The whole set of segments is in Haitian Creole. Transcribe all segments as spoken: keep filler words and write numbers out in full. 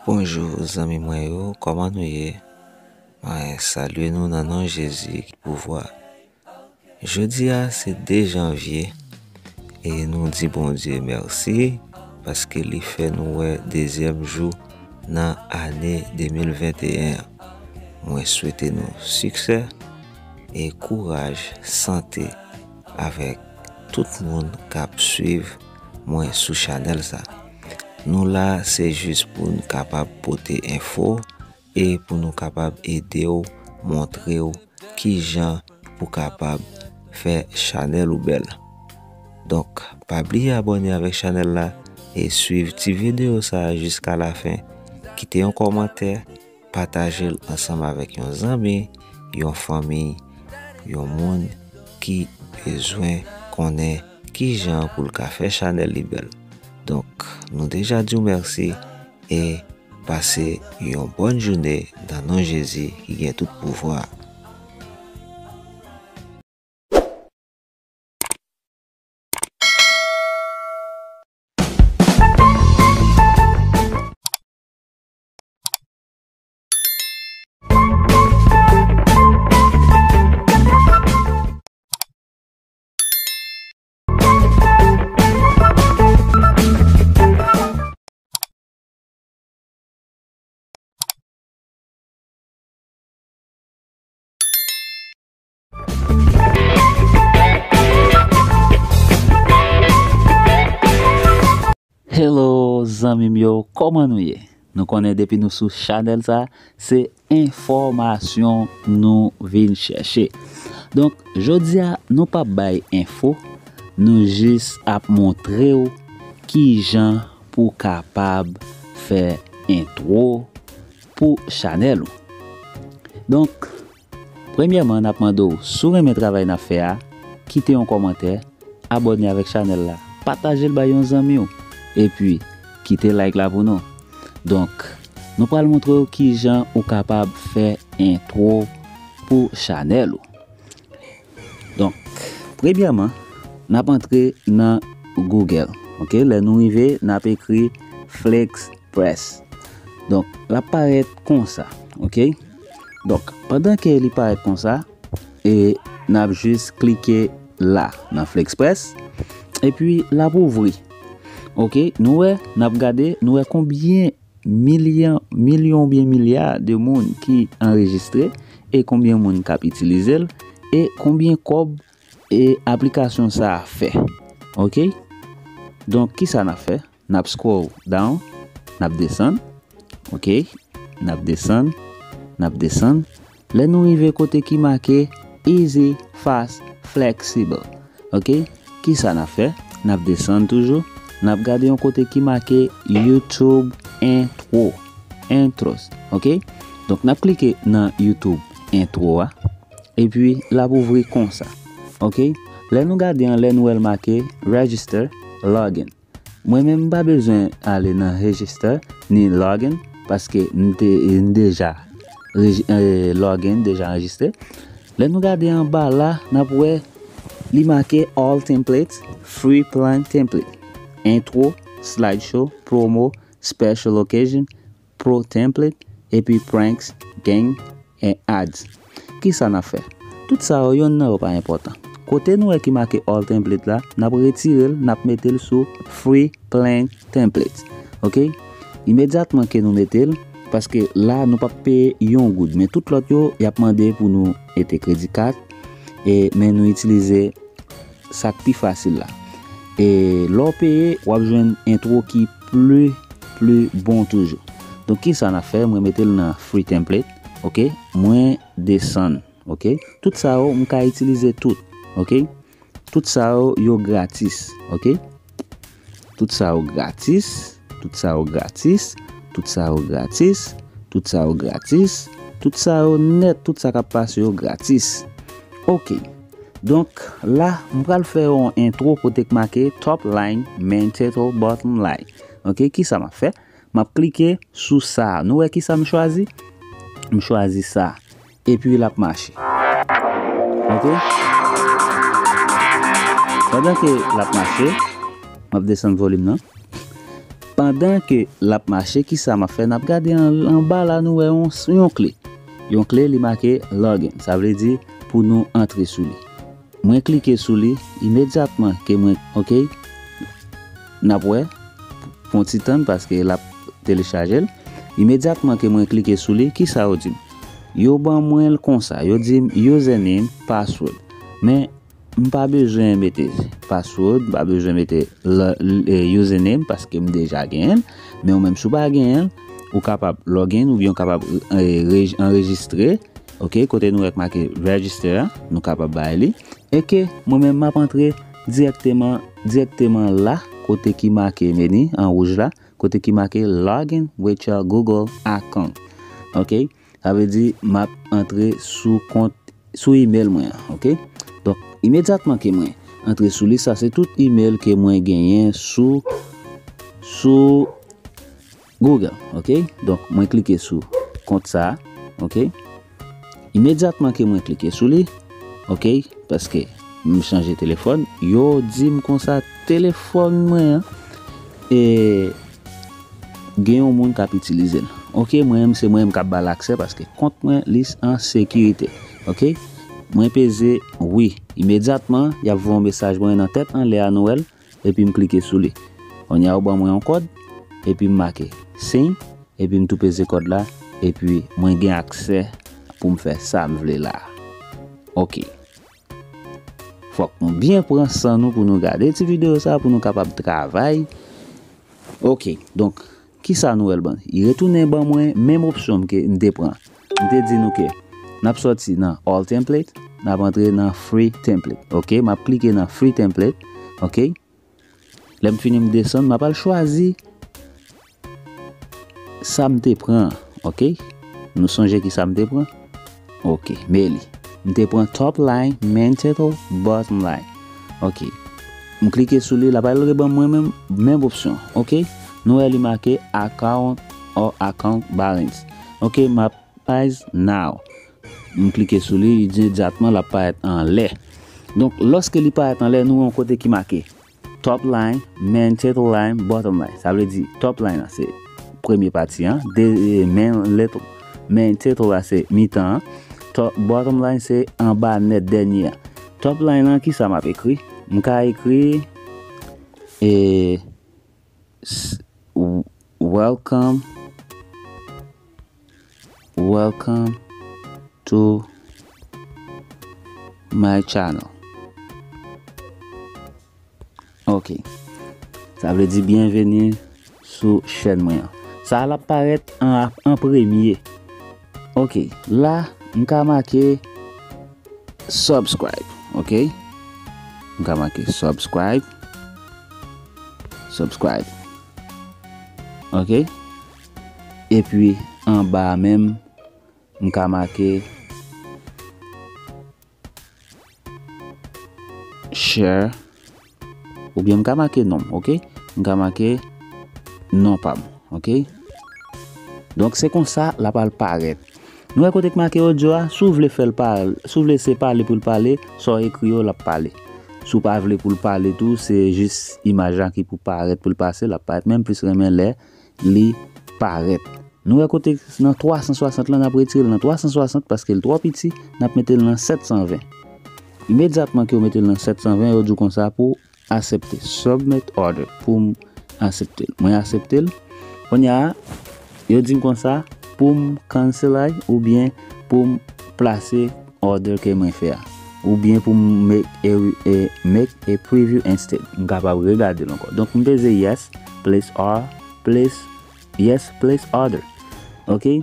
Bonjou, zanmi mwen yo, kòman nou ye? Mwen salye nou nan non Jezi ki pouvwa. Jodi a, se de janvye, e nou di Bondye mèsi, paske li fè nou wè dezyèm jou nan ane de mil venteyen an. Mwen swete nou siksè e kouraj, sante avèk tout moun k ap swiv mwen sou chanèl sa. Nou la, se jis pou n kapab pote enfo e pou nou kapab ede w, montre w kijan pou kapab fè chanèl ou bèl. Donk, pa bliye abòne avèk chanèl la e swiv ti videyo sa a jiska lafen. Kite yon kòmantè, pataje l ansanm avèk yon zanmi, yon fanmi, yon moun ki bezwen konnen kijan pou l ka fè chanèl li bèl. Donk, nou deja di w mèsi e pase yon bòn jounen nan non Jezi ki gen tout pouvwa. Hello, zanmi m yo, kòman nou ye? Nou konnen depi nou sou chanèl sa, se enfòmasyon nou vin chèche. Donk, jodi a, nou p ap bay enfo, nou jis ap montre w kijan pou w kapab fè entwo pou chanèl ou. Donk, premyèman, n ap mande w, si w renmen travay n ap fè a, kite yon kòmantè, abòne avèk chanèl la, pataje l bay yon zanmi w, epi kite like la pou nou. Donk, nou pral montre w kijan ou kapab fè entwo pou chanèl ou. Donk, premyèman, n ap antre nan Google. Oke, lè nou rive, n ap ekri FlexPress. Donk, l ap parèt konsa. Oke? Donk, pandan ke li parèt konsa, e n ap jis klike la, nan FlexPress, epi l ap ouvri. Oke, nou wè, n ap gade, nou wè konbyen milyon, milyon oubyen milya de moun ki anrejistre e konbyen moun k ap itilize l e konbyen kòb e aplikasyon sa a fè. Oke? Donk, kisa n ap fè? N ap scroll down, n ap desann. Oke? N ap desann, n ap desann. Lè nou rive kote ki make easy, fast, flexible. Oke? Kisa n ap fè? N ap desann toujou. N ap gade yon kote ki make YouTube Intro. Intros. Oke? Donk, n ap klike nan YouTube Intro a. Epi, l ap ouvri konsa. Oke? Lè nou gade anlè, nou wè l make register, login. Mwen menm, m pa bezwen ale nan register ni login, paske m te, m deja reji-, eh, login, deja anrejistre. Lè nou gade anba la, n ap wè li make all templates, free plan template, intro, slideshow, promo, special occasion, pro template, epi pranks, gang, and ads. Kisa n ap fè? Tout sa yo, yonn nan yo pa enpòtan. Kote nou wè ki make all template la, n ap retire l, n ap mete l sou free plan templates. Oke? Imedyatman ke nou mete l, paske la nou p ap peye yon goud, men tout lòt yo, y ap mande pou nou mete kredi kat, e, men nou itilize sa k pi fasil la. E lè w peye, w ap jwenn entwo ki pli, pli bon toujou. Donk, kisa n ap fè? Mwen mete l nan free template, oke? Mwen desann, oke? Tout sa yo, m ka itilize tout, oke? Tout sa yo, yo gratis, oke? Tout sa yo gratis, tout sa yo gratis, tout sa yo gratis, tout sa yo gratis, tout sa yo nèt, tout sa k ap pase yo gratis. Oke. Donk, la, m pral fè yon entwo kote k make top line, main title, bottom line. Oke, kisa m ap fè? M ap klike sou sa a. Nou wè kisa m chwazi? M chwazi sa a. Epi l ap mache. Oke? Pandan ke l ap mache, m ap desann volim nan. Pandan ke l ap mache, kisa m ap fè? N ap gade an, anba la, nou wè yon, yon kle. Yon kle, li make login. Sa vle di pou nou antre sou li. Mwen klike sou li, imedyatman ke mwen, ok, n ap wè, pran ti tan paske l ap telechaje l. Imedyatman ke mwen klike sou li, kisa yo di m? Yo ban mwen l konsa, yo di m username, password. Men, m pa bezwen mete password, m pa bezwen mete la, eh, username paske m deja genyen l. Men ou menm si w pa genyen l, ou kapab login oubyen ou kapab, eh, rej-, anrejistre, ok, kote nou wè k make register a, nou kapab bay li. E ke mwen menm m ap antre dirèkteman, dirèkteman la, kote ki make meni an wouj la, kote ki make login with your Google account. Ok? Sa vle di m ap antre sou kont, sou email mwen an, ok? Donk, imedyatman ke mwen antre sou li, sa se tout email ke mwen genyen sou, sou Google, ok? Donk, mwen klike sou kont sa, ok? Imedyatman ke mwen klike sou li, ok? Paske m chanje telefòn, yo di m konsa telefòn mwen an, e gen yon moun k ap itilize l. Ok, mwen menm se mwen menm k ap ba l aksè paske kont mwen li an sekirite. Ok, mwen peze wi. Imedyatman, y ap voye yon mesaj mwen nan tèt anlè a, nou wè l, epi m klike sou li. Kounye a, yo ban mwen yon kòd, epi m make siy, epi m tou peze kòd la, epi mwen gen aksè pou m fè sa m vle la. Ok. Fòk nou byen pran san nou pou nou gade ti videyo sa pou nou kapab travay. Ok, donk, kisa nou wè l ban? Li retounen ban mwen menm opsyon m ke m te pran. M te di nou ke n ap sòti nan all template, n ap antre nan free template. Ok, m ap klike nan free template. Ok. Lè m fini m desann, m ap al chwazi sa m te pran, ok? Nou sonje ki sa m te pran? Ok, men li. M te pran top line, main title, bottom line. Ok. M klike sou li, l ap al reban mwen menm, menm opsyon, ok? Nou wè li make account or account balance. Ok, m ap Monetize now. M klike sou li, imedyatman l ap parèt anlè. Donk, lòske li parèt anlè, nou wè yon kote ki make top line, main title line, bottom line. Sa vle di, top line la se premye pati an, de, eh, main, main title la se mitan an, top, bottom line se anba nèt dènye an. Top line lan, kisa m ap ekri? M ka ekri, eh, S-, w-, welcome, welcome to my channel. Ok. Sa vle di byenveni sou chèn mwen an. Sa a l ap parèt an, an premye. Ok. La, m ka make subscribe, ok? M ka make subscribe. Subscribe. Ok? Epi anba a menm, m ka make share. Oubyen m ka make non m, ok? M ka make non pa m, ok? Donk, se konsa l ap al parèt. Nou wè kote k make audio a? Si w vle fè l pale, si w vle se pale pou l pale, sa w ekri yo, l ap pale. Si w pa vle pou l pale tou, se jis imaj la ki pou parèt, pou l pase, l ap parèt. Men m plis renmen lè li parèt. Nou wè kote nan twa san swasant lan, n ap retire l nan twa san swasant paske l twò piti, n ap mete l nan sèt san ven. Imedyatman ke w mete l nan sèt san ven, yo di w konsa pou aksepte. Submit order pou m aksepte l. Mwen aksepte l. Kounye a, yo di m konsa pou m cancel oubyen pou m plase order ke mwen fè a. Oubyen pou m make a, a, make a preview instead. M kapab regade l ankò. Donk, m peze yes, place or, place, yes, place order. Ok?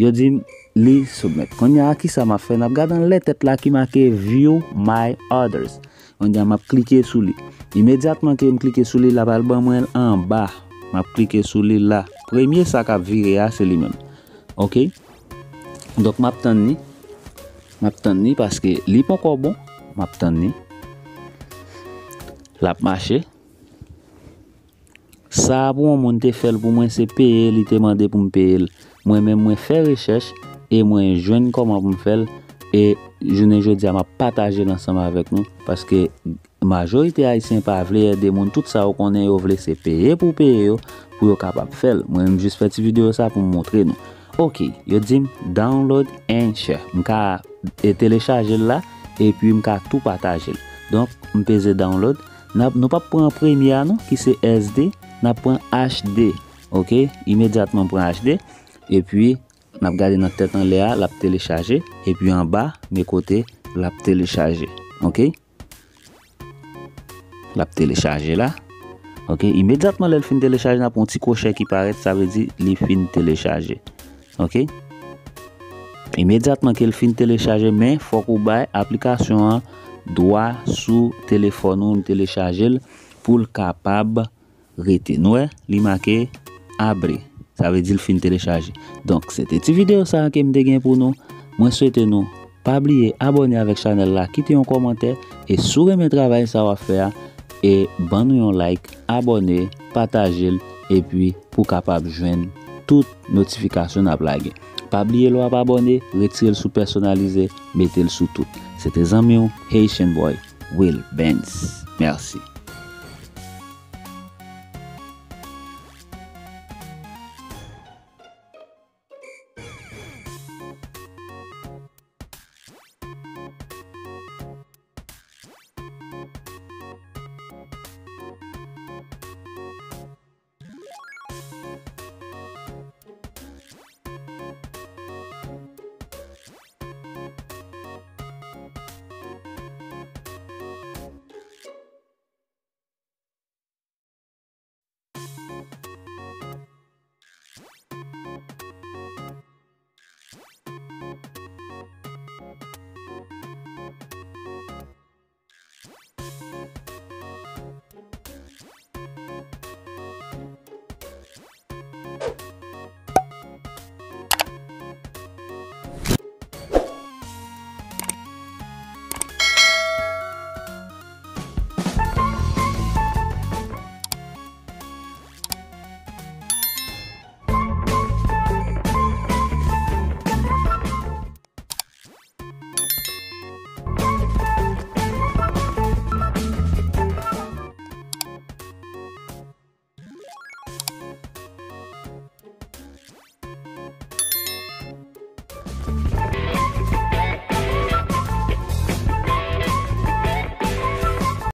Yo di m li submit. Kounye a, kisa m ap fè? N ap gade anlè tèt la ki make view my orders. Kounye a, m ap klike sou li. Imedyatman ke m klike sou li, l ap al ban mwen l anba. M ap klike sou li la. Premye sa k ap vire a, se li menm. Ok? Donk, m ap tann li. M ap tann li paske li poko bon. M ap tann li. L ap mache. Sa a pou yon moun te fè l pou mwen, se peye li te mande pou m peye l. Mwen menm, mwen fè rechèch e mwen jwenn kòman pou m fè l. E jounen jodi a, m ap pataje l ansanm avèk nou paske majorite Ayisyen pa vle ede moun. Tout sa yo konnen yo vle, se peye pou peye yo, pou yo kapab fè l. Mwen menm jis fè ti videyo sa pou m montre nou. Ok, yo di m download and share. M ka e, telechaje l la, epi m ka tou pataje l. Donk, m peze download. N ap, nou p ap pran premye a non, ki se S D, n ap pran H D. Ok, imedyatman m pran H D, epi n ap gade nan tèt anlè a, l ap telechaje, epi anba, men kote l ap telechaje. Ok? L ap telechaje la. Ok, imedyatman lè l fin telechaje, n ap yon ti kochè ki parèt, sa vle di li fin telechaje. Ok? Imedyatman ke l fin telechaje, men fòk ou bay aplikasyon an dwa sou telefòn ou, l telechaje l pou l kapab rete. Nou wè, li make abre. Sa vle di l fin telechaje. Donk, se te ti videyo sa a ke m te gen pou nou. Mwen swete nou pa bliye abòne avèk chanèl la, kite yon kòmantè, e si w renmen travay sa w ap fè a, e ban nou yon like, abòne, pataje l, epi pou w kapab jwenn tout notifikasyon n ap lage. Pa bliye lè w ap abòne, retire l sou pèsonalize, mete l sou tout. Se te zanmi w, Haitian Boy, Will Benz. Mèsi.